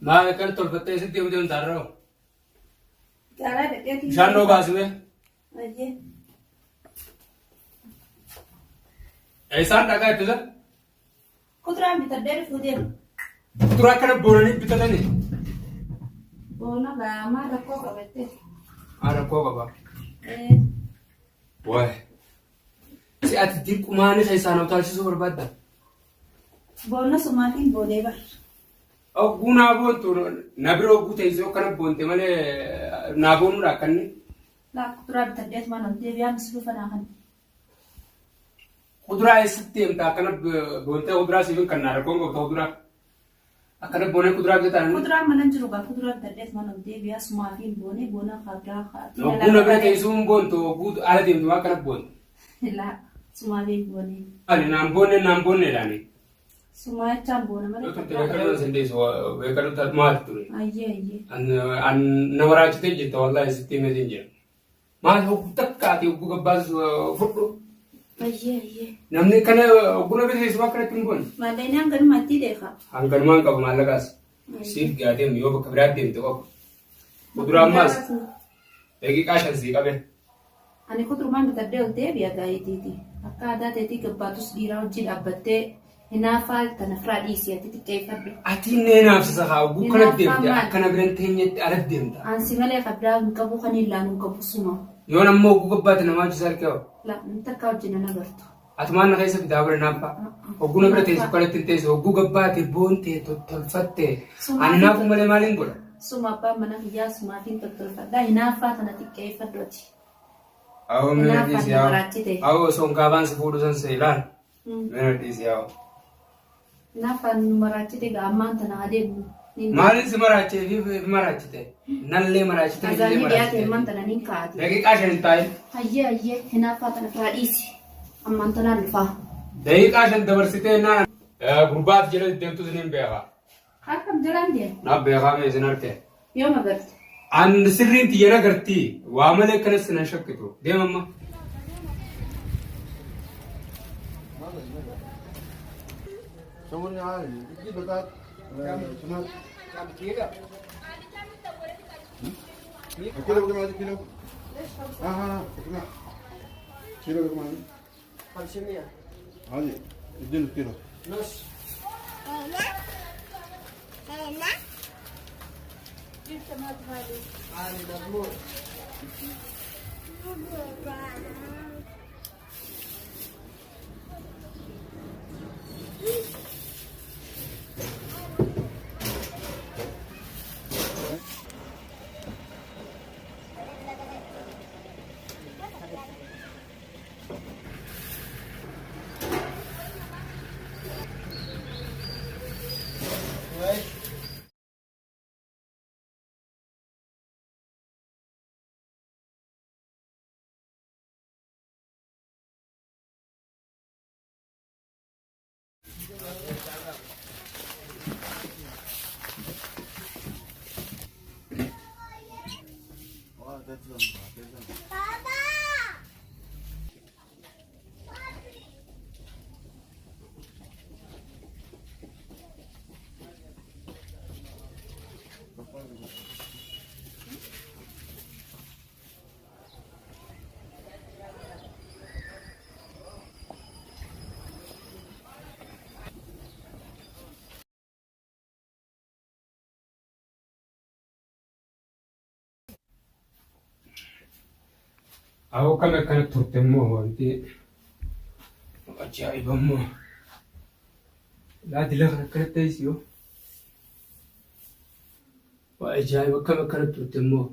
Maal akkana tolfattee sitti deemuu deemta har'oo? Gaaraa dhaqeetii. Bishaan noo baasime. Ayyee. Eessaan dhaqaa ittisa? Kuduraan bitadhee dhufuu deema. Kuduraa akkana boonanii bitatanii. Boona gaamaa rakkoo qabattee. Haa rakkoo qaba. Ee. Waay. Si ati dirqumaanii keessaa na utaalchisuu barbaadda? Boonna sumaatiin boonee bar. Ogguu naa boontu na bira ogguu teessee akkana boonte malee naa boonuudha akkanni. Laa kuduraa bitadhee atumaan ol deebi'aa misluufa naa kan. Kuduraa eessatti deemta akkana boontee kuduraa siif hin kannaa rakkoon qabda kuduraa. Akkana boonee kuduraa bitataan. Kuduraan mana hin jiru gaa kuduraa bitadhee atumaan ol deebi'aa sumaatiin boonee boona kabiraa kaa'atee. Ogguu na bira teessuu hin boontu ogguu ala deemtu maa akkana boontu. Laa sumaatiin boonee. Ani naan boonne naan boonne laani. Sumaa jechaan boona malee. Turte beekadhu sin dhiisu beekadhu maati ture. Ayyee ayyee. An nama raachitee jirta wallaahi sitti himee siin jira. Maal hogguu takka ati hogguu gabbaasu fudhu. Ayyee ayyee. Namni kana hogguu na biteessu akkanatti hin boonne. Maallaqni hanganumatti deefa. Hanganumaan qabu maallaqaas. Siif gaa deemu yoo bakka biraa deemte qofa. Kuduraa ammaas daqiiqaa 5 sii qabe. Ani kudurumaan bitadhee ol deebi'a gaa'itiiti. Akka aadaa teetii gabbaatus dhiiraa hojii dhaabbattee hinaafaa tana firaa dhiisii ati xiqqeeffadhu. Ati inni naafsisa haa hogguu kana Hinaaffaan deemte maali? akkana biran teenyetti ala deemta. Ansi malee kabdaa hin qabu kan hin laanu hin qabu suma. Yoon ammoo hogguu gabbaate namaa hojii sarkee hoo. La takka wajjin nan agartu. Atumaan na keessa fidaa bara naaffaa. Hogguu na bira teessu kanatti hin teessu. Hogguu gabbaate boontee tottolfatte. Ani naafu malee maaliin godha? Suma abbaan mana kiyyaa sumaatiin tottolfadha. Hinaaffaa tana xiqqeeffadhu ati. Awoo mina Hinaaffaan dhiisi na awoo. maraachite. Awoo osoo hin kaabaan si fuudhu san see ilaal. Mina dhiisi awoo. Hinaaffaan nu maraachite gaa ammaan tana adeemu. Maaliin si maraachee fi maraachite? Nallee maraachite illee Azaanni dhiyaate maraachite. ammaan tana niin kaa'ati. Daqiiqaa 5 hin taa'in. Hayyee hayyee hinaaffaa tana firaa dhiisi. Ammaan tanaan dhufaa. Daqiiqaa 5 dabarsitee naan gurbaat jala deddeemtu isiniin beeka. Akkam jalaan deema. Naaf beekaa mee isin arke. Yoom agarte? An sirriin tiyya na gartii waa malee akkanas nan shakkitu. Deem amma. كيلو بكم هذا كيلو؟ ها ها ها كيلو بكم هذا؟ 500. هذه اديله كيلو. نص. عالي مضمون. Awoo kam akkana turte immoo wanti ajaa'iba immoo. Laa dila kana akkana teessi yoo. Waa ajaa'iba akkam akkana turte immoo.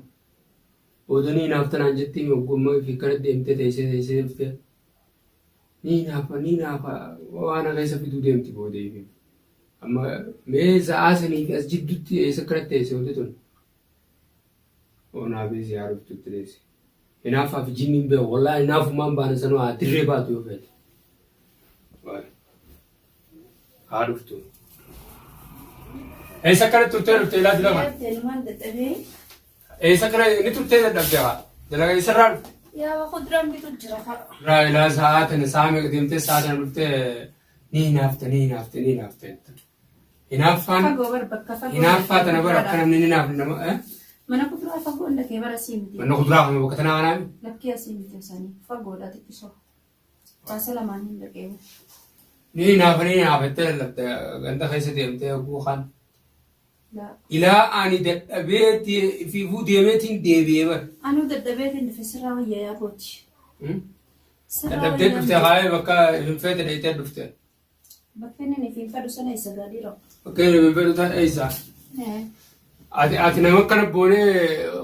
Booda ni hinaafta naan jettii mi oggummaa fi akkana deemtee teessee teessee dhuftee. Ni hinaafa ni hinaafa waan keessa fiduu deemti booda ifi. Amma mee sa'aa sanii fi as jidduutti eessa akkana teesse wanti tun. Onaa fi si haa dhuftutti teesse. Hinaaffaa fi jinniin beeku wallaahi hinaafumaan baana sanuu haa dirree baatu yoo feete. Haa dhuftu. Eessa akkana turtee dhufte ilaa dila kana? Deemumaan dadhabee. Eessa akkana ni turtee dadhabde haa? Dalaga eessarraa dhufte? Yaa kuduraan bitu jira haa. Raa ilaa sa'aa tana sa'aa meeqa deemtee sa'aa tana dhuftee ni hinaafte ni hinaafte ni hinaafte. Hinaaffaan Fagoo bar bakka fagoo. hinaaffaa tana bara akka namni hinaaf nama eh? Mana kuduraa fagoo hin dhaqee bara asii miti. Mana kuduraa kana bakka tanaa kanaa Lakkee asii miti isaanii fagoodha xiqqisoo. Baasa lamaan hin dhaqee. ni hinaafa ni hinaafattee lallabda ganda keessa deemtee hogguu kaan. Ilaa ani dadhabee fiifuu deemeetiin deebi'ee bara. Anuu dadhabeetiin dhufe sirraa wayyaa yaa booti. Sirraa Dadhabdee wayyaa dhufte kaayee bakka hin feete dheeytee dhufte. Bakka inni hin fedhu sana isa gaarii rawu. Bakka inni hin fedhu sana eessa? Ati nama akkana boonee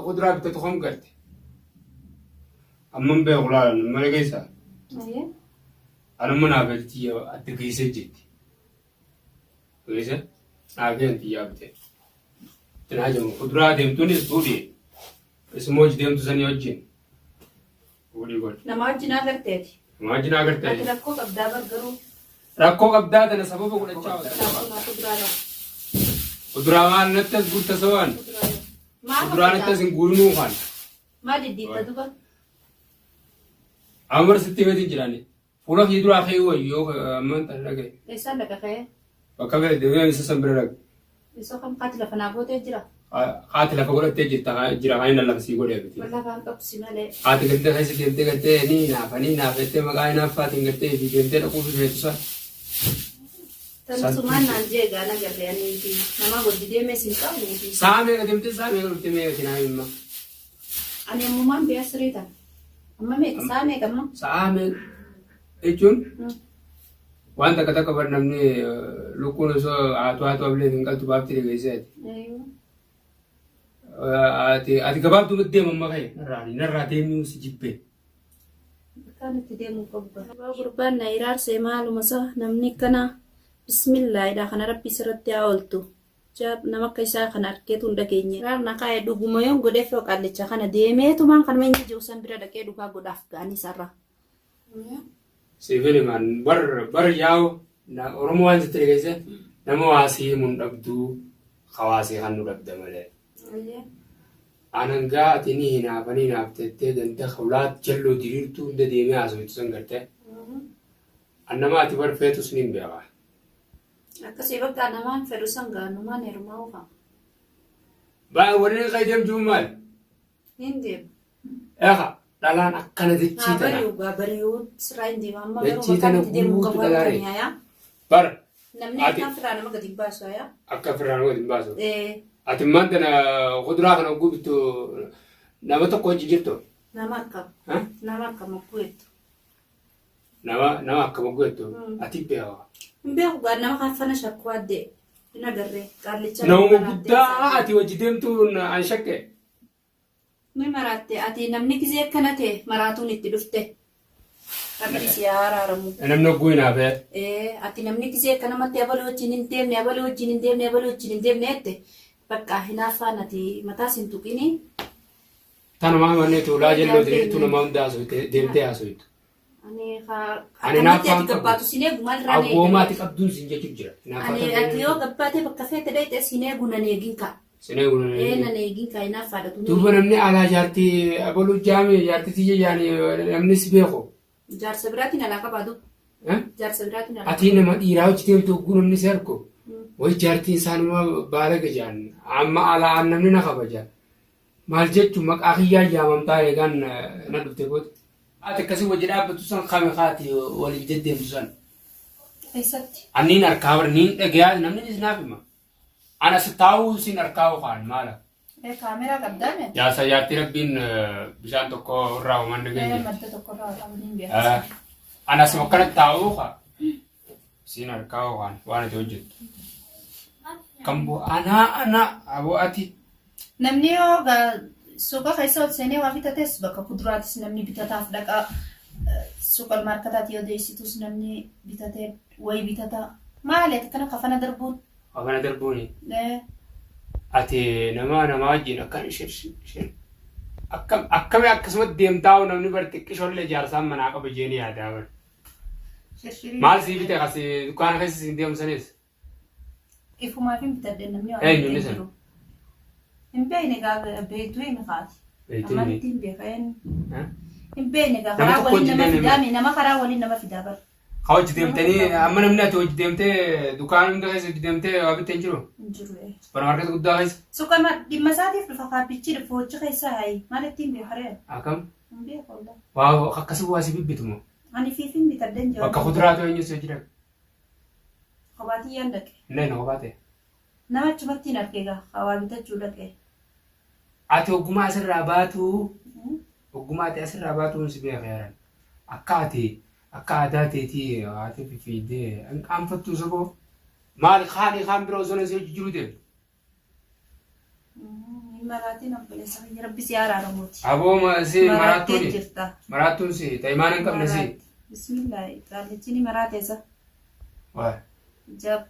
kuduraa bitatu kam garte? Amman beeku laala mana keessa. Anumma naa galti adda geessee jirti. Geesse naa keenti yaa bite. Tinaa jedhamu kuduraa deemtuunis fuudhi. Isuma hojii deemtu sanii wajjin. Fuudhii godhi. Nama wajjin agarteeti. Nama wajjin agarteeti. Ati rakkoo qabdaa bar garuu. Rakkoo qabdaa tana sababa godhachaa oolta. Kuduraa lama. Kuduraa maal natti as guurta sababaan? Kuduraa natti as hin guurinuu kan. Maal diddiitta duba? Amma sitti himeetiin jiraani. Fuula kee duraa kee wayyu yoo amman tan dhagaye. Eessaan dhaqa ka'ee? Bakka bira deemee isa san bira dhaqa. Isa kam kaati lafa naa gootee jira? Haati lafa godhattee jirta jira kan inni lafa sii godhee miti. Lafaan qabsi malee. Haati ganda keessa deemtee gartee ni hinaafa ni hinaafa jettee maqaa hinaaffaatiin gartee fi deemtee dhaquu fi feetu san. Tan sumaan naan jee gaana garree ani fi nama wajji deemee sin qabu fi. Sa'a meeqa deemtee sa'a meeqa dhuftee meeqa sinaa himma. Ani ammumaan biyya siree tan. Amma meeqa sa'a meeqa amma? Sa'a meeqa jechuun waan takka takka bar namni lukkuun osoo haatu haatu ablee hin qaltu baafti dhageesseeti. Ati gabaabdumatti deema amma ka'e narraa narraa deemuu si jibbee. Akkaan itti deemuu qabu. Gurbaan na iraarsee maaluma isaa namni akkana bismillaahidha kana rabbi sirratti haa ooltu. Nama akka isaa kana argeetu hin dhageenye. Raarna kaa'e dhuguma yoon godheef yoo qaallicha kana deemeetumaan kanuma inni jiru san bira dhaqee dhugaa godhaaf ga'anii isarraa. Siifin himaan bar bar yaa'u Oromoo waan sitti dhageesse nama waa si himu hin dhabdu hawaasii kan nu dhabda malee. Anan gaa ati ni hinaafa ni hinaaftettee ganda hulaat jalloo diriirtuu hunda deemee haasoftu san gartee. An nama ati bar feetus ni hin beeka. Akkasii bakka namaan fedhu san gaanumaan heerumaa ofa. Baay'ee warreen kan deemtu maal? Hin deemu. Eegaa dhalaan akkana dachii Haa tana. bari'u gaa bari'uu sirraa hin deema amma garuu Dachii bakka tana itti deemu guutuu qabu dhalaare. halkan yaayaa. Bar Namni Ati- akka firaa nama gadi hin baasu yaa. akka firraan gadi hin baasu. Ee Ati immaan tana kuduraa kana hogguu bittu nama tokko hojii jirtu. nama akkam Ha? nama akkam hogguu jettu. Nama akkam hogguu jettu Mm. ati beekaa. Hin beeku gaa nama kan fana shakkuu addee hin agarree qaallicha. Nama guddaa ati hojii deemtu an shakke. Ni maraatte ati namni gizee akkana ta'e maraatuun itti dhufte. Rabbi si haa araaramu. Namni hogguu hinaafee. Ee ati namni gizee akkanamatti abaluu wajjin hin deemne abaluu wajjin hin deemne abaluu wajjin hin deemne jette bakka hinaaffaan ati mataa sin tuqini. Tanumaa manni tuulaa jalloo diriirtuu nama hunda haasofte deemtee haasoftu. Ani haa Ani akkanatti hinaaffaan ati qabu. gabbaatu sin eegu maal irraa na Abboomaa eegame? ati qabduun sin jechuuf jira. Hinaaffaa Ani ta'uu ati yoo gabbaatee bakka feete dhayxe sin eegu nan eegin kaa. Sin eegu nan Ee eegin. nan eegin kaa hinaaffaadha tuni. Duuba namni alaa jaartii abaluu jaame jaartii tiyya jaani namni si beeku. Jaarsa biraatiin alaa qabaa duuba. Eh? Jaarsa biraatiin alaa. Ati nama dhiiraa hojii deemtu hogguu namni si argu. Way jaartiin isaanuma baalaga jaan. Amma alaa namni na kabaja. Maal jechuun maqaa kiyyaan yaamamtaa eegaan na dhufte booda. Ati akkasii wajji dhaabbattu san kami kaati waliin deddeemtu san. Eessatti? Anniin harkaa bar niin dhagayaa namni naaf hima. Ana si taa'uu siin harkaa okaan maala. Ee kaameraa qabdaa mee? Jaarsa jaartii rabbiin bishaan tokko irraa uuman Ee dhageenye. madda tokko irraa qabu niin beekaa. Ana asuma akkana taa'uu kaa. Siin harkaa okaan waan ati hojjettu. Kan boo anaa anaa aboo ati. Namni yoo suuqa keessa ol seenee waa bitates bakka kuduraatis namni bitataaf dhaqa. Suuqa maarkataatti yoo deessitus namni bitatee wayi bitata. Maali ati kana kafana darbuun? Kafana darbuuni. Ati nama namaa wajjin akkan shir shir akkam akkami akkasumatti deemtaa namni bar xiqqishollee jaarsaan manaa qaba jeeni yaadaa bar. Maal sii bite kasi dukkaana keessa siin deemu sanis? Ifumaaf hin bitadhe namni waan Eenyu inni bitee sun? jiru. Hin beekne gaa beektuu himi kaati. Beektuu himi. Amantii hin beeka eenyu. Eh? Hin beekne gaa Nama karaa tokko waliin nama wajjin fidaa mi nama karaa waliin nama fidaa bar. Ka hojii deemtanii amma namni ati hojii deemtee dukkaana hunda keessa hojii deemtee waa bittee hin jiru. Hin jiru. Supparmaarkeetii guddaa keessa. Suqama dhimma isaatiif dhufa kaabbichi dhufu hojii keessaa hayi maal ittiin beekaree? Akkam? Hin beeku wallah. Waa akkasii waa si bibbitu moo? Ani fiifin bitadheen jira. Bakka kuduraatu eenyu si hojii dhabe? Kophaatiyyaan dhaqe. Inni na kophaa ta'e. Nama achumatti hin arge egaa waa bitachuu dhaqe. Ati ogummaa asirraa baatu ogummaa ati asirraa baatuun si beeka yaran. Akka ati akka aadaa teetii haati fifiidee hin qaanfattu saboo. Maal kaanii kaan biroo osoo si hojii jiru deemtu. Hin maraatiin obboleessa kiyya rabbi si araaramuuti. Aboo si Maraattee maraattuuni. jirta. Maraattuun si ta'imaan hin qabne si. Bismillaahi qaallichi ni maraate isa. Waay. Jab.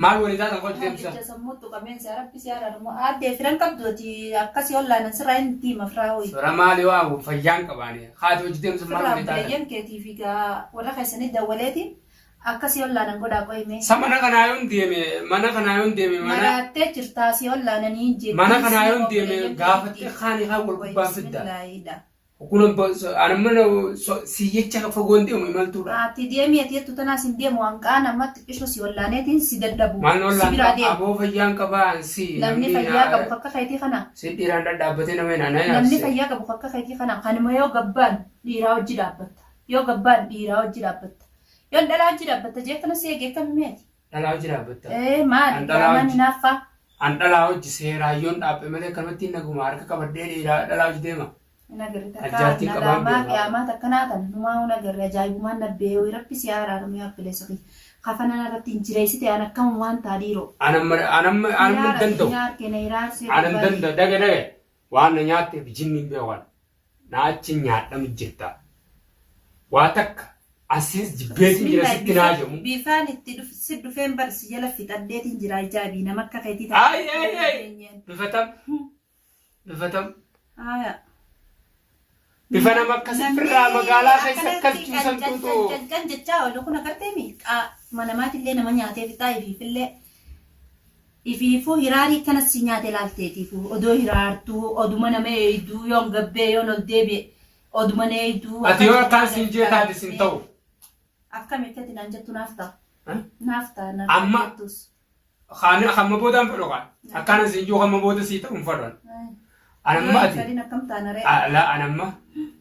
Maal walii taatan hojii deemsa? Qaallicha sammuu tuqameen si rabbi si araaramu. Aaddee firan qabduuti akkasii ollaanan sirraa hin diima firaa hoyi. Sora maali waa fayyaan qabaani. Haati hojii deemsa maal Firraa walii taatan? obboleeyyan keetii fi gaa warra keessanii dawwaleetiin akkasii ollaanan godhaa qoyimee. Sa mana kanaa yoon deeme mana kanaa yoon deeme mana Maraattee jirtaa si ollaananii hin jettu. mana kanaa yoon deeme gaafattee kaanii kaan wal gubbaan fidda. Bismillaahidha. Kun anamma si jecha fagoon deemu imaltuudha. Ati deemi ati jettu tanaas hin deemu hanqaan amma xiqqishoo si wallaaneetiin si dadhabu. Maal Si ollaan biraa deemu. aboo fayyaan qabaa si Namni fayyaa qabu akka keetii kana. si dhiiraan dhadhaabbatee nama hin anaa Namni fayyaa qabu akka keetii kana. Kanuma yoo gabbaan dhiiraa hojii dhaabbatta. Yoo gabbaan dhiiraa hojii dhaabbatta. Yoo dhalaa hojii dhaabbatta jee kana si eegee kam meeti? Dhalaa hojii dhaabbatta. Ee maali? An dhalaa Qaamaan hojii- hinaaffaa. An dhalaa hojii seeraayyoon dhaabbe malee kanumatti hin naguma harka qabadhee dhiiraa dhalaa hojii deema. Hin agarre takka Ajaa'ibtiin qabaan nalaamaa beekaa. qiyaamaa takkanaa tan numaa hin agarre ajaa'ibumaan nabbee yoo rabbi si araaramu yaa obboleessa kiyya. Kafanan irratti hin jireessite an akkamumaan taa dhiiroo. Anamma anamma anamma hin danda'u. Anan danda'u dhage dhage waan na nyaatteef jinni hin beekan. Na achi nyaadhamu jirta. Waa takka asiis jibbeetiin jira sitti naa jedhu. Bifaan itti si dhufeen bar si jala fixadheetiin jira ajaa'ibii nama akka keetii Ay ay ay bifatam bifatam Aya. bifa nama akkasii firraa magaalaa keessa akkas cuusantuutu. Kan jechaa oolu kun agartee mi manamaatillee nama nyaatee fixaa ifiifillee ifiifuu hiraarii kanas si nyaate laalteetiifuu odoo hiraartuu oduma nama eeyduu yoon gabbee yoon ol deebi'e oduma na eeyduu. Ati yoo akkaan siin jee taate sin ta'u. Akkami akkati naan jettu naaf ta'a. Eh? Naaf ta'a naaf Amma- jettus. Kaan hamma boodaan fedhu kaan. Akkaan siin jiru hamma booda sii ta'u hin fedhan. Anamma ati. Fedhin akkam taana ree. Ala anamma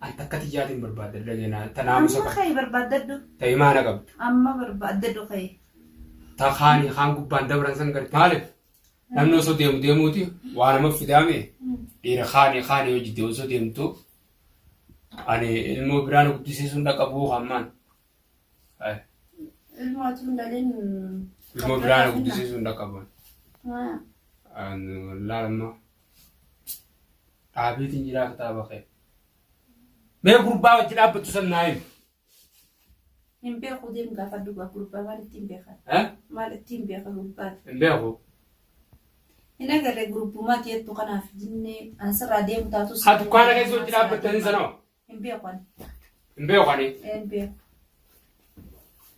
an takka tiyyaatiin barbaadda dhageenaa tanaamusa Amma qabdu. ka'e barbaaddadhu. Ta'e maana qabdu. Amma barbaaddadhu ka'e. Ta kaanii kaan gubbaan dabran san gadi. Maaliif? Namni osoo deemu deemuuti waa nama fidaame dhiira kaanii kaanii hojii deemu osoo deemtu ani ilmoo biraan guddisiisuun dhaqabuu hammaan. Ilmoo ati hin dhalin. Ilmoo biraan guddisiisuun dhaqabu. Laalama dhaabiitiin jiraa kitaaba kee. Mee gurbaa wajji dhaabbattu san naa himi. Hin beeku deemu gaafa dhugaa gurbaa maal ittiin beekan? Eh? Maal ittiin beeka gurbaan? Hin beeku. Hin agarre gurbumaa jettu kanaaf jinnee ansirraa deemu taatus. Haa dukkaana keessa wajji dhaabbattanii sanoo? Hin beeku ani. Hin beeku ani. Hin beeku.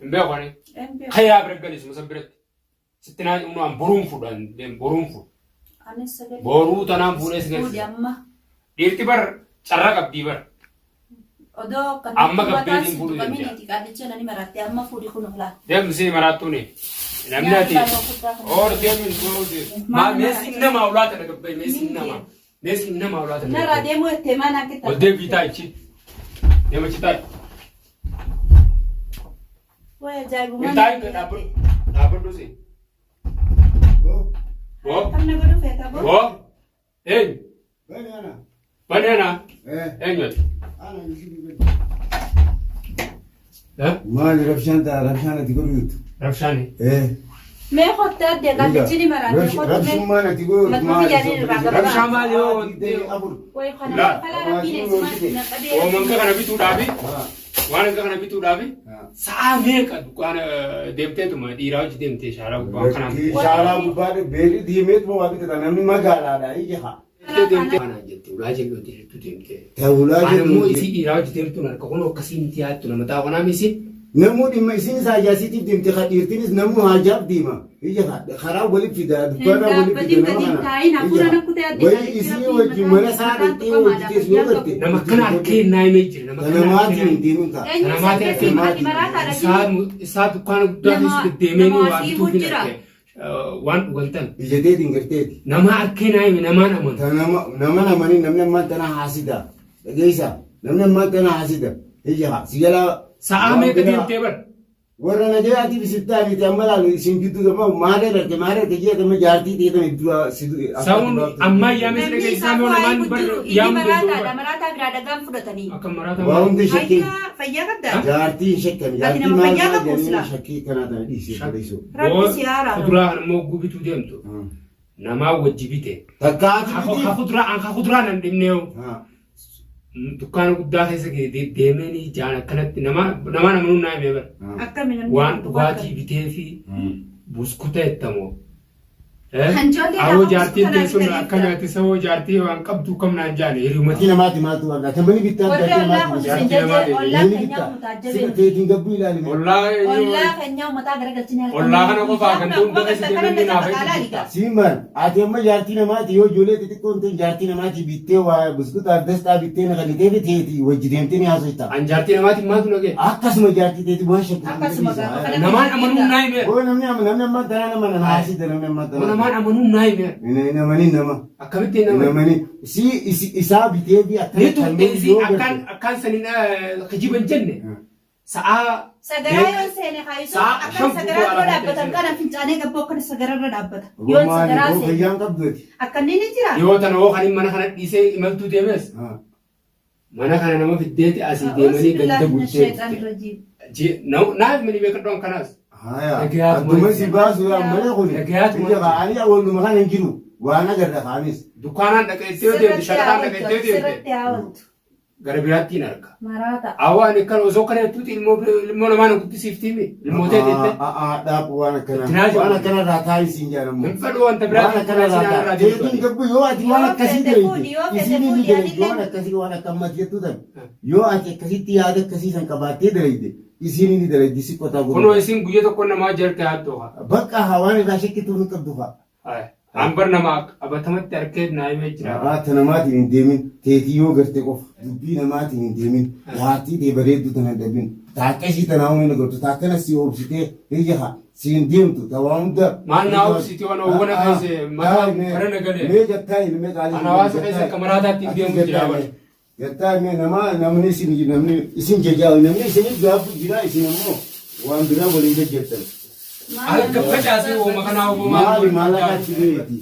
Hin beeku ani. Hin beeku. Kayaa bira galis masa biratti. Sitti naa himu boruun fuudhan boruun fuudhu. Anis sagalee. Boruu tanaan fuudhee si Fuudhi galchisa. amma. Dhiirti bar carra qabdii bar. Odoo kan Amma gabbeetiin fuudhuu tuqamiin danda'a. itti qaallicha nani maratte amma fuudhi kun oolaa. Deemsi maraattuuni. Namni ati. Oor deemin boruu deemu. Maa meessi nama ulaata na gabbee meessi nama. Meessi nama ulaata na Narraa gabbee. deemuu ettee maan akka Ol deebii taa'ichi. Deemachi taa'i. Way ajaa'ibumaan. Hin taa'in dhaabbadhu. Dhaabbadhu si. Boo. Boo. Akkam na godhu feeta boo. Boo. Eenyu. Bani ana. Bani ana. Eh. Eenyu ati? Ana yusuf bin. Eh? Maali rabshaan ta'a rabshaan ati godhu jirtu. Rabshaani. Eh. Mee kottee addee qaallichi ni maratte kottee. Rabsummaan ati godhu Matuma biyyaanii irraa gabaa. Rabshaa maali yoo Afur. Way kana Laa. falaa rabbiin eessimaan na qabee. Oomanka kana bituudhaafi Ah. waan akka kana bituudhaafi Ah. sa'aa meeqa dukkaana deemteetuma dhiiraa hojii deemtee shaaraa gubbaa kanaan Shaaraa gubbaa beelli deemeet bobaa bitata namni magaalaadha ija haa. deemtee kanaan jette ulaa jedhu deemtu deemtee. Ta'ulaa Ani immoo jedhu. isii dhiiraa hojii deemtuun harka kun akkasii miti yaaddu nama taa'u kanaaf isin Namuu dhimma isinis haajaasiitiif deemte kadhiirtinis namuu haajaaf deema. Ija karaa waliif fida dukkaana waliif Hin fida nama dhaabbatin kana. gadi taa'in hafuura Ija na kutee adde wayi qaalitti isii rabbiin wajjin mataan mana isaa mataan dhaqxee tuqamaadha hojjetes yoo fayyaan garte. qabu. Nama akkana harkee naa himee jira. Nama akkana harkee Namaatiin naa hin himee. deemin kaa. Eenyu Namaatiin isa harkee ati maraataadha isaa jini. isaa dukkaana guddaa Nama keessa deddeemee nama waa asii bituuf hin jira. arge. Waan dhugan tan. Ija teetiin garteeti. Nama harkee naa hime namaan amanu. Ta nama nama namanii namni ammaan tana haasida. Dhageessa namni ammaan tana haasida. Ija si jalaa. Sa'aa meeqa deemtee bar? Warra nagayaatiif isitti amma laalu isin gidduu gama maalee dhaqe maalee dhaqe jee gama jaartii ta'e tana dura si Sa'uun ammaa yaamee si Namni dhageessisaa isaafuu moo haa namaan eegu bar jiru. Inni yaamuu danda'u maraataadha. bar? Maraataa biraa dhagaan fudhatanii. Akka maraataa Waa maal? hundi shakkii Fayyaa fayyaa qabdaa? jaartii hin shakkan Ati jaartii nama maal fayyaa maal qabu jedhanii silaa. shakkii kanaa tana dhiisee barreessu. Rabbi si haa araaramu. Kuduraa kan immoo gubituu deemtu. Namaa wajji bite. Takkaati Ka miti. kuduraa an ka kuduraa nan dhibnee hoo. Dukkaana guddaa keessa deemee jaan akkanatti nama namaan amanuun naa himee bara. Akkami namni Waan dhugaa dhugaatii qabu. bitee fi buskuta ettamoo. Hanjoollee Awoo gaafa jaartiin buskuta naa teessuun bitanii akka jira. nyaate sawoo jaartii waan qabdu kam naan jaane hiriyumati. Jaartii namaati maaltu waan tamani bittaa Warri jaartii ollaa namaati kun bittaa. isin Jaartii jajjee namaati. ollaa Namni keenyaa bittaa. uummata Sila jajjabee. teetiin gabbuu ilaalime. Ollaa Ollaa keenyaa uummataa garagalchine halkan Ollaa kana qofaa guyyaa kan hunda ta'u akkuma hunda keessa gartan kana deemanii naqa naaf magaalaa eegsisu. liga. Siimaan ati amma jaartii namaati yoo ijoollee xixiqqoo hin ta'in jaartii namaati bittee waa buskutaaf dastaa bittee na kanitee biteeti wajji deemtee ni haasofta. An jaartii namaatiin maaltu nagee? Akkasuma jaartii teeti waan shakkitu Akkasuma gaafa kana Namaan amanuun naa himee. Boo namni amma namni ammaan tanaa nama nan haasida namni ammaan Boo tanaa. namaan amanuun naa himee. Hin amanin nama. Akkamittiin Hin nama? amanin. Si isaa bitee fi Ni akkana turte kanneen isii yoo akkaan garte. akkaan saniin kijiban jenne sa'aa Sagaraa yoon seene kaayisoo Sa'a akkan shan sagaraa guutuu dura alaa dhaabbatan teessee. kana fincaanee gabboo akkana sagararra dhaabbata. Yoon Maali sagaraa boo seene fayyaan qabduuti. akkanni ni jira. Yoo tana hoo kanin mana kana dhiisee imaltuu deemes mana kana nama fiddeeti asii deemanii ganda bultee dhufte. Naaf mini beekadhoon kanaas. Haya. Dhagayaatu Adduma si baasu yaa malee kuni. Dhagayaatu Ija ani waluma kana hin jiru. Waan agarra kaanis. Dukkaanaan dhaqeettee yoo deemte shaqaxaan dhaqeettee yoo deemte Sirratti haa ooltu. gara biraatti hin arga. Maraata. Awwa ani kan osoo kana jettuuti ilmoo ilmoo namaa na guddisiiftii mi ilmoo ta'e jettee. Dhaabu waan akkanaa. Itti naasii Waan akkanaa irraa taa'i siin jaalamu. Hin fedhu wanta Waan biraatti akkanaa sinaan irraa irraa taa'i. Teetiin deemtu. gabbu yoo ati waan Yoo akkasii fedhe fuudhi, dalagde yoo fedhe isiin ni fuudhi, dalagde anillee- waan akkasii waan akka ammaatti jettu tan yoo ati akkasitti yaada akkasii san qabaattee dalagde isiin ni dalagde si qotaa Kunoo godhu. isin guyya tokko namaa jarka yaaddoo haa. Bakka hawaan irraa shakkituu hin qabdu fa'a. An bar nama qabatamatti harkee naa himee jira. Haata namaatiin hin deemin teetii yoo garte qofa dubbii namaatiin hin deemin jaartii tee bareedduu tana hin dhabin taakkasii tanaa humna godhu taakkana si oobsitee hiyya si hin deemtu tawaa hunda. Maal naa oobsiti waan oowwana keessa mataa bara nagalee. Mee gattaa ilmee qaalii. An hawaasa keessa akka maraataatti hin deemu jira bara. Gattaa ilmee nama namni isin namni isin jajaa namni isin gaafu jira isin ammoo waan biraa waliin jajjattan. Harka facaasee uuma kanaa uumamaan Maali maallaqaatti beekti.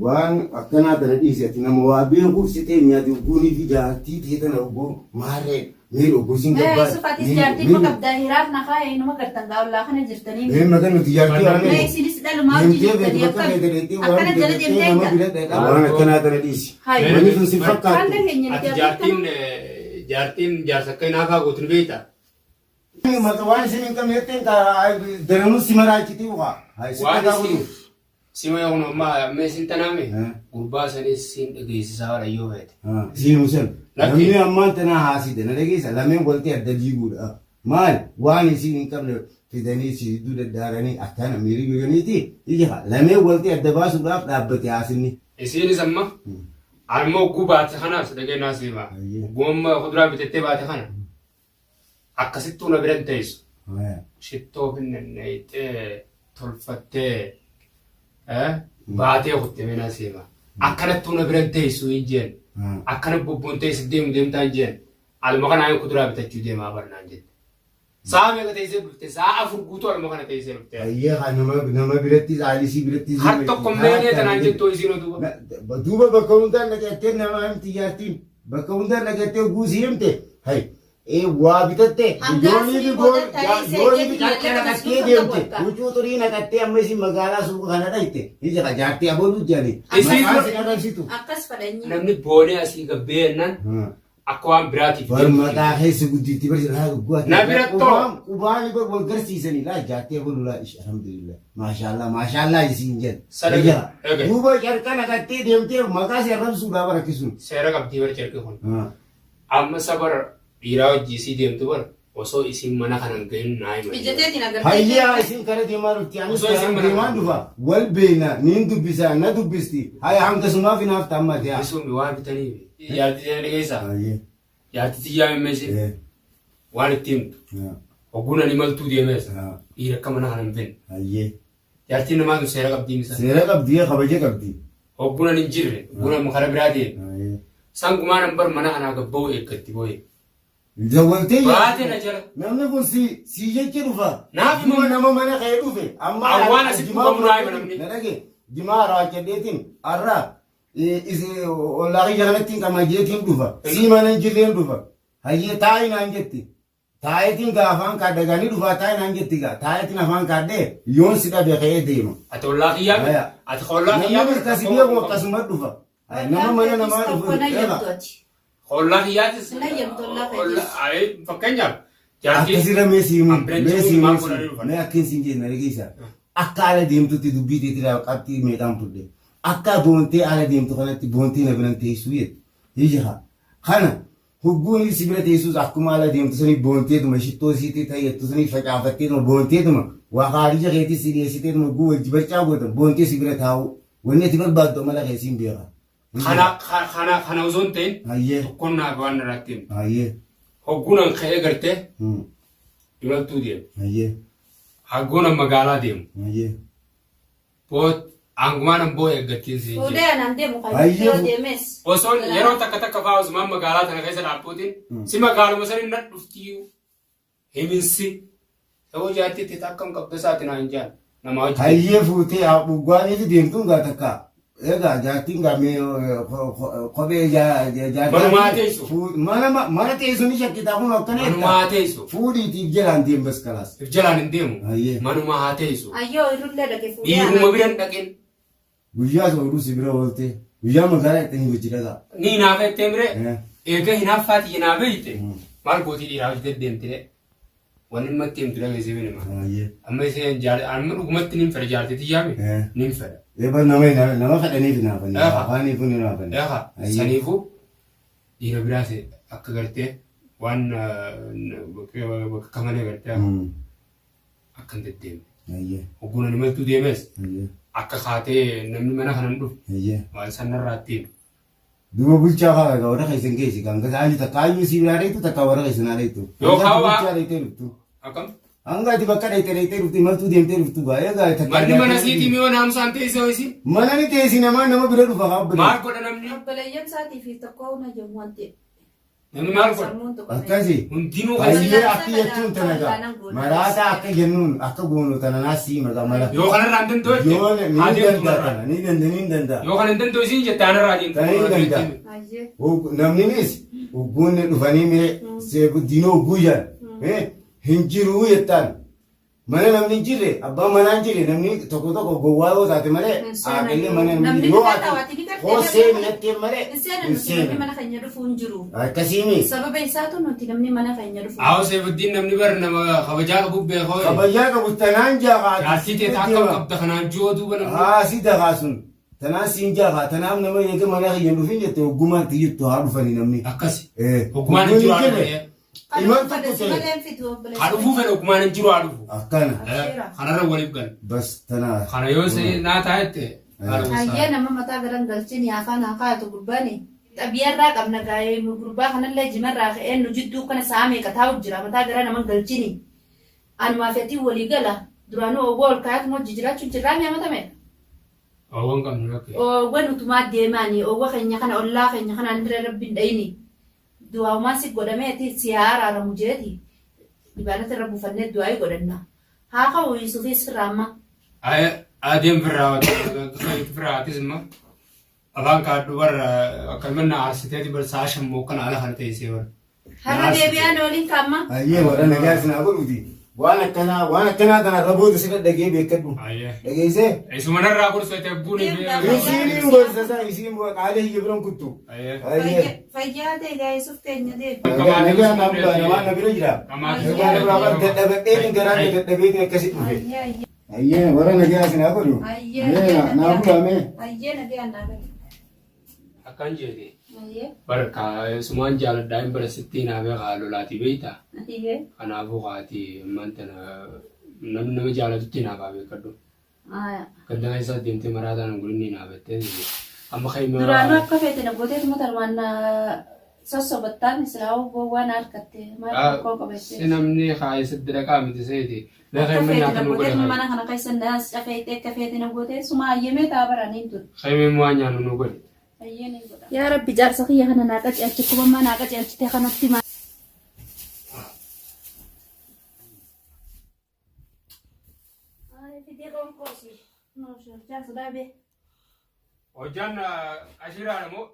Waan akkanaa tana dhiisi ati nama waa beekuuf si ta'e nyaati ogguunii fi jaartii ta'e tana ogguu maarree miir ogguu siin gabbaa. Yusuf atis jaartii ma qabdaa hiraaf na kaa'e inuma gartan gaa ollaa kana jirtanii. Mee maqaan nuti jaartii waan Mee isinis dhalumaa hojii jirtanii akkam akkana jala deemtee eegda. Waan akkanaa tana dhiisi. Hayi. Wanni sun si Kan fakkaattu. dhageenye Ati nuti jaartiin akkana. jaartiin jaarsa akka hinaafaa gootu ni beektaa? Mata waan isin hin qabne jetteen daranuu si maraachiti ukaa. Si Waan qotaa isin godhu. sima yoo amma amma isin tanaame gurbaa sanis siin dhageessisaa warra yoo feete. Siin musan. Lakki. Namni ammaan tanaa haaside na dhageessa lameen walti adda diiguudha. Maal waan isin hin qabne fidanii si gidduu daddaaranii akkana miirii godhaniiti ija lameen walti adda baasuudhaaf dhaabbate haasinni. Isiinis amma amma ogguu baate kanaas dhageenyaa siima. Ayyee. Ogguu amma kuduraa bitattee baate kana akkasittuu na biran teessu. Shittoo finnanneeyxee tolfattee baatee kutte minaa siima. Akkanattuu na biran teessu hin jeen. Akkana bobboon teessi deemu deemtaa hin jeen. Aluma kanaa hin kuduraa bitachuu deemaa barnaan jette. Sa'a meeqa teessee dhufte? Sa'a 4 guutuu aluma kana teessee dhufte. Ayyee haa nama birattis haalisii birattis. Har tokko meelee tanaan jettu isiin oduuba. Duuba bakka hundaan dhaqattee nama himti jaartiin bakka hundaan dhaqattee guusii himte hay waa bitatte Hangaa yoonii fi sii booda ta'ee yoonii fi seeqeetti carqee maallaqa naqattee suuqa deemte qabu huccuu xurii naqattee amma isin magaalaa suuqa kana dhayte ija ka jaartii aboluu jedhani Isiin maqaa isin arrabsitu. Akkas fadhanyi. Namni boonee asii gabbee jennaan akka waan biraatiif Bar mataa keessa gudditti barsi laa gugguwaati. Na bira too. Qubaan bar wal garsiisanii laa jaartii aboluu laa ish alhamdulillah maashaallah maashaallah isiin jedhan. Sadaqe. Ija Dhagaye. duuba carqa naqattee deemtee maqaa si arrabsuudhaa bara akkasuun. Seera qabdii bar carqi kun. Amma sabar dhiiraa hojii isii deemtu bar Osoo isin mana kana hin gahin naa hima. Ija teetiin agartee Hayyaa isin kara deemaa dhufti anis Osoo isin karaan mana deemaan dhufa. Wal beekna niin dubbisa na dubbisti. Haya hangasumaaf hinaafta amma ta'aa. Isuumi waa bitanii jaartii tiyya dhageessaa. Hayyee. Jaartii tiyyaa himmeesi waan itti himtu. Hogguun ani imaltuu deemees dhiira akka mana kana hin finne. Hayyee. Jaartiin namaa tun seera qabdii misa. Seera qabdi kabaja qabdi. Hogguun ani hin jirre hogguun amma kara biraa deeme. Hayyee. Sangumaan an bar mana kanaa gabba'u eeggatti boo'e. Zawwaltee Baate na jala. Namni kun si si jecha dhufa. Naaf hima. Dhuma nama mana kee dhufe. Amma Awwaan asitti dhufamu naa hima namni. Na dhage. Jimaa raachadheetiin har'a ollaa kiyya kanatti hin qabna jeetiin dhufa. Si mana hin jirreen dhufa. Hayyee taa'i naan jetti. Taa'itiin gaa afaan kaadha gaa ni dhufa taa'i naan jetti gaa. Taa'itiin afaan kaadhee yoon si dhabe ka'ee deema. Ati ollaa kiyyaa Haya. ati ollaa kiyyaa Namni akkasi beeku akkasuma dhufa. Nama mana namaa dhufu. Tokko na yamtu ati. Ollaa kiyyaatis. Na yamtu ollaa keetis. Fakkeenyaaf jaartiin Akkasirra mee siimu Ambireen mee jiruun siimu maal godhanii dhufan? mee akkin siin jenne dhageessa. Akka ala deemtutti dubbii teetiraa qabxii meeqaan fudhe. Akka boontee ala deemtu kanatti boontee na biran teessuu jette. Hijiha. Kana hogguun si bira teessuus akkuma ala deemtu sanii boonteetuma shittoo siitii tayyattu sanii facaafatteetuma boonteetuma waa kaarija keetii si dhiyeessiteetuma hogguu wajji barcaa gootan boontee si bira taa'u. Wanni ati barbaaddu amala kee siin beeka. Kana kana kana osoo hin ta'in Hayyee. tokkoon naaf waan irratti himtu. Hayyee. Hogguun an ka'ee gartee imaltuu deemu. Hayyee. Hogguun an magaalaa deemu. Hayyee. Boot aangumaan an boo'e eeggattiin siin Fuudhee jedhe. anaan deemu kan Hayyee. yoo deemes. Osoon yeroo takka takka fa'aa osumaan magaalaa tana keessa dhaabbuutiin si magaaluma saniin na dhuftiyyuu himinsi. Ta'uu jaartii itti akkam qabda isaati naan jaan nama hojii. Hayyee fuutee dhuggaaniitu deemtuun gaa takka. Egaa jaartiin gaa mee kophee jaartii. Manumaa teessu. Mana teessu ni shakkitaa kun akkana Manumaa teessu. Fuudhiitiif jalaan deem bas kalaas. If jalaan hin deemu. Hayyee. Manumaa haa teessu. Ayyoo irullee dhaqe fuudhee Dhiiruma anaan. bira hin dhaqin. Guyyaa sooruu si bira oolte. Guyyaa magaalaa itti hojii dhagaa. Ni hinaafa jettee miree eega hinaaffaati hinaafe jette maal gootii dhiiraa hojii deddeemtire. Wanni dhimma itti himtu dhageessee binima. Hayyee. Amma isheen jaal amma dhugumatti nin fedha jaartii tiyyaami nin fedha. Eeba nama nama fedhaniif hinaafanne. Eeha. Afaaniif hin hinaafanne. Eeha saniifuu dhiira biraas akka gartee waan bakka kamalee gartee akka hin deddeemne. Hayyee. Hogguun ani maltuu deemes Hayyee. akka kaatee namni mana kana hin dhufu Hayyee. waan sanarraa itti himu. Duuba bulchaa fa'aa egaa warra keessan geessi kan gasa haalli takka hayyuu si biraa dheettu takka warra keessan haa dheettu. Yoo Hanga ati kaawwaa- bulchaa dheettee dhuftu. Akkam? Hanga ati bakka dheettee dheettee dhuftu imaltuu deemtee dhuftu gaa egaa takka. Manni mana siitii mi'oo naamusaan teessoo isii? Mana ni teessi namaa nama bira dhufa haa Maal godha namni? Obboleeyyan isaatii fi tokko na jedhu wanti. Namni maal godha? Sammuun tuqame. Akkasi. Hundinuu keessa. Hayyee akki jettuun tana gaa. Maraataa akka jennuun akka goonu tana naa sii magaa mala. Yoo kanarraa hin danda'u jette, Yoo ni haa deemtu danda'a kanarraa. tana ni danda'a ni danda'a. Yoo kana hin danda'u isiin jette anarraa deemtu. Tana hin danda'a. Hayyee. Namninis hogguunni dhufanii mee diinoo hogguu jedhan hin jiruu jettaan. Mana namni hin jirre abbaan manaa hin jirre namni tokko tokko gowwaa yoo taate malee Hin seenan. haaqillee mana namni Namni hin jirre yoo ni ati ni gartee hoo seeni jettee malee Hin seenan hin nuti namni seenan. mana keenya dhufu hin jiru. Akkasiimi Sababa isaatu nuti namni mana keenya dhufu. Haa Seefuddiin namni bar nama kabajaa qabu beekoo. kabajaa qabu tanaan jaaqaa. Jaartii ta'e akkam qabda kanaan ji'oo duuba namni. Haa si daqaa sun tanaan siin jaaqaa tanaaf nama eega mana kiyya hin dhufin jette hoggumaan tiyyattu haa dhufani namni. Akkasi. Hoggumaan Hoggumaan hin jiru haa dhufu. Kan Iman dhufu tokko fedhe si ta'e. malee hin fidu obboleessa. Haa dhufuu fedhe hoggumaan hin jiru haa dhufu. Akkana. Kanarra waliif gala. Bas tanaa. Kana yoo naa taa'ette. Hayyee nama mataa garan galchini afaan haa kaa'atu gurbaani. Xabiyaarraa qabna gaa'ee gurbaa kanallee jimarraa ka'ee nu jidduu kana sa'a meeqa taa'u jira mataa gara nama galchini. Anumaa fi atiin walii gala duraanuu owwa ol kaa'atu hojii jiraachuun jirraa mi'a matame. Oowwan qabnu rakkee. Oowwa nutumaa deemaani oowwa keenya kana ollaa keenya kana andira rabbiin dhayini. Du'aawumaa si godhameeti si haa araaramu jeeti. Dibaanata irra buufannee du'aayii godhanna. Haa ka'u Yuusufis firraa amma. Adeem firraa firraatis immoo afaan kaadhu warra akka mana aarsiteeti bar sa'a shammoo kana ala kana teessee bara. Har'a deebi'aan waliin kaa'amma. Hayyee warra nagaa isin haa godhuuti. Waan akkanaa waan akkanaa kana irra booda sirra dhagee beekadhu. Ayyee. Dhageessee? Isuma narraa gorsite buuni. Isiin hin gorsa isaa isiin qaalee hiyya biran kuttu. Ayyee. Hayyee. Fayyaa ta'e gaa Yuusuf keenya deebi. Nagaa nagaa naa bulaa namaa na bira jira. Nagaa na biraa bara dadhabadheen garaa na dadhabeetiin akkasi dhufe. Hayyee hayyee. Hayyee warra nagaa isin haa godhu. Hayyee. Mee naa bulaa mee. Hayyee nagaa naa gala. Akkan jeete. Ayyee. Barka sumaan jaaladhaa hin bara sitti hinaafee kaa lolaatii beektaa. Ayyee. Kanaafuu kaati ammaan tana namni nama jaalatutti hinaafaa beekadhu. Aya. Ganda keessa deemtee maraataa nan godhinni hinaafattee. Amma kan Duraanuu akka feete na gootee tuma tanumaan na sossobattaan silaa gowwaa na harkatte maal rakkoo qabattee. Si namni kaayisitti dhaqaa miti seeti. Akka Lafa himma feete na nyaata nu gootee godhe. mana kana keessa na cafeete akka feete na gootee suma hayyamee taa baraniin ture. Kaymee waan nyaannu nu godhe. Hayyee ni godha. Yaa Rabbi jaarsa kiyya kana naa qaceelchi akkuma ammaa naa qaceelchite kanatti maa. Fidee qoonqoosi. Jaarsa dhaabee. Hojjaan ashiraadha moo?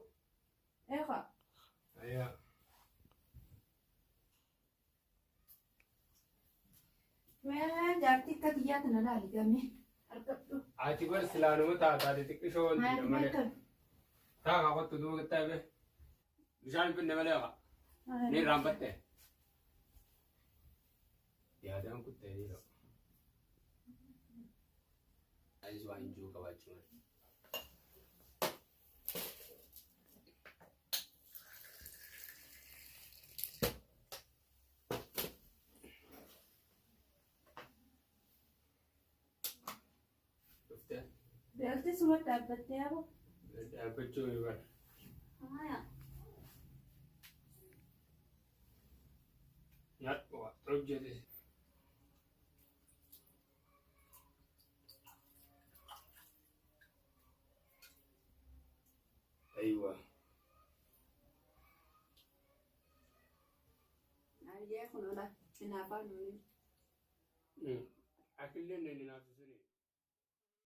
Eeqa. Ayyaa. Mee jaartii akka kiyyaa tana laali gamee. Argadhu. Ati bar silaanuma taataa xixiqqishoo wanti Maal malee. maal Taa kottu duuba qixxaabe. Bishaan hin finne malee kaa. Ni irraanfatte. Yaadaan kuttee ni ta'u. Anis waan jiru qabaachuu malee. Dhuftee Beelti suma dhaabbattee hafu. dhaabbachuu ni bara. Haaya. Nyaadhu waa hojjete. Aywa. Ayyee kun ola. Hinaafaa nuyi. Akillee inni naafsisuni.